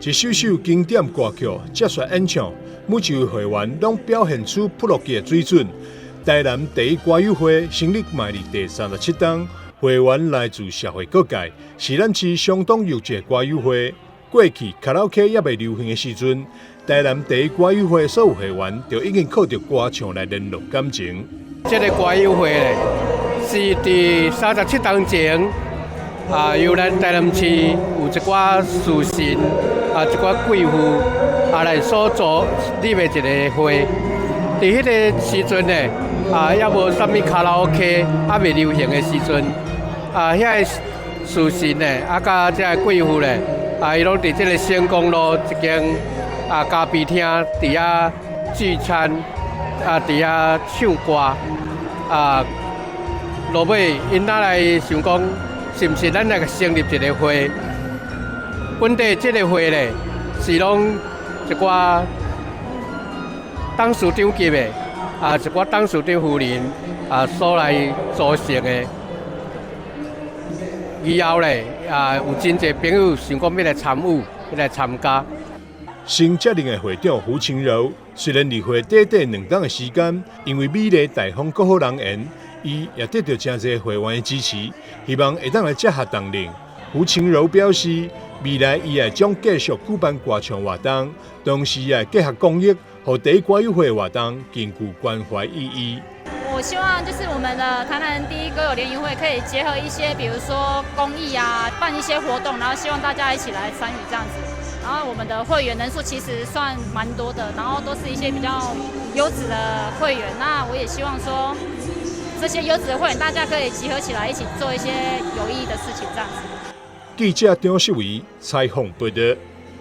一首首經典歌曲接續演唱，每一位會員攏表現出普羅級的水準。台南第一歌友會成立邁入第37冬，會員來自社會各界，是咱市相當優質的歌友會。過去卡拉 OK 猶未流行的時陣，台南第一歌友會所有會員就已經靠著歌唱來聯絡感情。這个歌友會咧，是佇37冬前啊，由咱台南市有一寡士紳啊，一寡貴婦啊來所組立的一个會。佇彼个時陣咧，啊，猶無啥物卡拉 OK，猶未流行的時陣，啊，遐个士紳咧，啊，佮這个貴婦咧，啊，伊攏佇這个成功路一間啊咖啡廳佇遐聚餐，啊，佇遐唱歌，啊，落尾𪜶仔來想講，是毋是咱來成立一个會？本底這个會咧，是攏一寡董事長級的，啊，一寡董事長夫人啊所來組成的。以後咧，啊，有真濟朋友想講欲來參與，欲來參加。新接任的會長胡清柔，雖然離會短短2冬的時間，因為美麗大方閣好人緣，伊也得著誠濟會員的支持，希望會當來接合同仁。胡清柔表示，未來伊會將繼續舉辦歌唱活動，同時也會結合公益，予第一歌友會活動更具關懷意義。我希望就是我們的台南第一歌友聯誼會可以結合一些，比如說公益啊，辦一些活動，然後希望大家一起來參與這樣子。然後我們的會員人數其實算蠻多的，然後都是一些比較優質的會員。那我也希望說，這些優質的會員大家可以集合起來，一起做一些有意義的事情，這樣子。記者張秀維採訪報導。